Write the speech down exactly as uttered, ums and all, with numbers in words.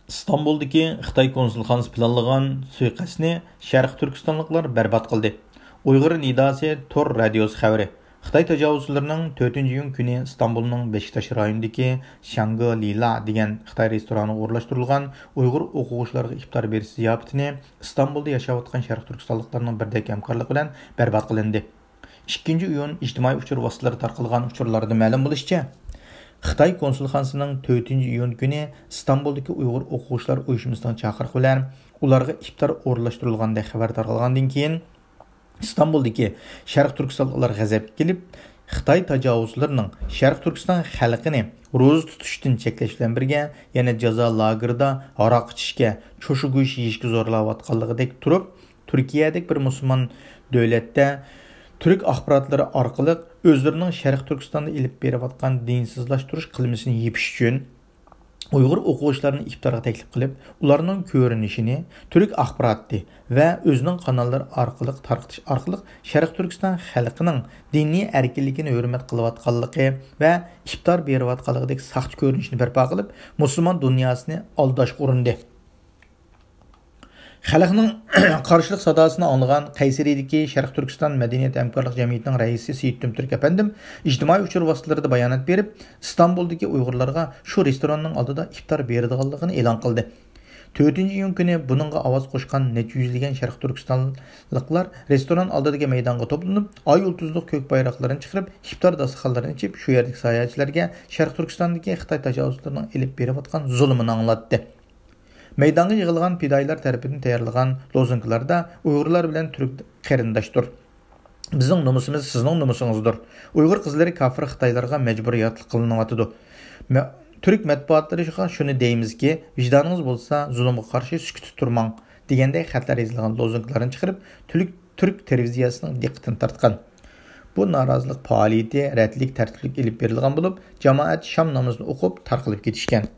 ئىستانبۇلدىكى خىتاي كونسۇلخانىسى پىلانلىغان سۇيىقەستنى شەرقىي تۈركىستانلىقلار بەربات قىلدى. ئۇيغۇر نىداسى تور رادىيوسى خەۋىرى. خىتاي تاجاۋۇزچىلىرىنىڭ تۆتىنچى ئىيۇن كۈنى ئىستانبۇلنىڭ بېشىكتاش رايونىدىكى شانگرى لا دېگەن خىتاي رېستورانىغا ئورۇنلاشتۇرۇلغان ئۇيغۇر ئوقۇغۇچىلارغا ئىپتار بېرىش زىياپىتىنى ئىستانبۇلدا ياشاۋاتقان شەرقىي تۈركىستانلىقلارنىڭ بىردەك ھەمكارلىقى بىلەن بەربات قىلىندى. ئىككىنچى ئىيۇن ئىجتىمائىي ئۇچۇر ۋاسىتىلىرىدا تارقالغان ئۇچۇرلاردا مەلۇم بولۇشىچە، خىتاي كونسۇلخانىسىنىڭ تۆتىنچى ئىيۇن كۈنى ئىستانبۇلدىكى ئۇيغۇر ئوقۇغۇچىلار ئۇيۇشمىسىنىڭ چاقىرىقى بىلەن ئۇلارغا ئىپتار ئورۇنلاشتۇرۇلغاندەك خەۋەر تارقالغاندىن كېيىن، ئىستانبۇلدىكى شەرقىي تۈركىستانلىقلار غەزەپكە كېلىپ، خىتاي تاجاۋۇزچىلىرىنىڭ شەرقىي تۈركىستان خەلقىنى روزا تۇتۇشتىن چەكلەش بىلەن بىرگە، يەنە جازا لاگېرىدا ھاراق ئىچىشكە، چوشۇ گۆشى يېيىشكە زورلاۋاتقانلىقىدەك تۇرۇپ، تۈركىيەدەك بىر مۇسۇلمان دۆلەتتە تۈرك ئاخباراتلىرى ئارقىلىق ئۆزلىرىنىڭ شەرقىي تۈركىستاندا ئېلىپ بېرىۋاتقان دىنسىزلاشتۇرۇش قىلمىشىنى يېپىش ئۈچۈن، ئۇيغۇر ئوقۇغۇچىلارنى ئىپتارغا تەكلىپ قىلىپ، ئۇلارنىڭ كۆرۈنۈشىنى تۈرك ئاخباراتى ۋە ئۆزىنىڭ قاناللىرى ئارقىلىق تارقىتىش ئارقىلىق شەرقىي تۈركىستان خەلقىنىڭ دىنىي ئەركىنلىكىنى ھۆرمەت قىلىۋاتقانلىقى ۋە ئىپتار بېرىۋاتقانلىقىدەك ساختا كۆرۈنۈشنى بەرپا قىلىپ، مۇسۇلمان دۇنياسىنى ئالداشقا ئۇرۇندى. خەلقنىڭ قارشىلىق ساداسىنى ئاڭلىغان قەيسىرىدىكى شەرقىي تۈركىستان مەدەنىيەت ھەمكارلىق جەمئىيىتىنىڭ رەئىسى سېيىت تۈمتۈرك ئەپەندىم ئىجتىمائىي ئۇچۇر ۋاسىتىلىرىدا بايانات بېرىپ، ئىستانبۇلدىكى ئۇيغۇرلارغا شۇ رېستوراننىڭ ئالدىدا ئىپتار بېرىدىغانلىقىنى ئېلان قىلدى. تۆتىنچى ئىيۇن كۈنى بۇنىڭغا ئاۋاز قوشقان نەچچە يۈزلىگەن شەرقىي تۈركىستانلىقلار رېستوران ئالدىدىكى مەيدانغا توپلىنىپ، ئاي يۇلتۇزلۇق كۆك بايراقلىرىنى چىقىرىپ، ئىپتار داستىخانلىرىنى ئېچىپ، شۇ يەردىكى ساياھەتچىلەرگە شەرقىي تۈركىستاندىكى خىتاي تاجاۋۇزچىلىرىنىڭ ئېلىپ بېرىۋاتقان زۇلۇمىنى ئاڭلاتتى. مەيدانغا يىغىلغان پىدائىيلار تەرىپىدىن تەييارلىغان لوزۇنكىلاردا ئۇيغۇرلار بىلەن تۈرك قېرىنداشتۇر. بىزنىڭ نومۇسىمىز سىزنىڭ نومۇسىڭىزدۇر. ئۇيغۇر قىزلىرى كاپىر خىتايلارغا مەجبۇرىيەتلىك قىلىنىۋاتىدۇ. مە-، تۈرك مەتبۇئاتلىرىغا شۇنى دەيمىزكى، ۋىجدانىڭىز بولسا زۇلۇمغا قارشى سۈكۈتتە تۇرماڭ، دېگەندەك خەتلەر يېزىلغان لوزۇنكىلارنى چىقىرىپ، تۈرك، تۈرك تېلېۋىزىيەسىنىڭ دىققىتىنى تارتقان. بۇ نارازىلىق پائالىيىتى رەتلىك، تەرتىپلىك ئېلىپ بېرىلغان بولۇپ، جامائەت شام نامىزىنى ئوقۇپ تارقىلىپ كېتىشكەن.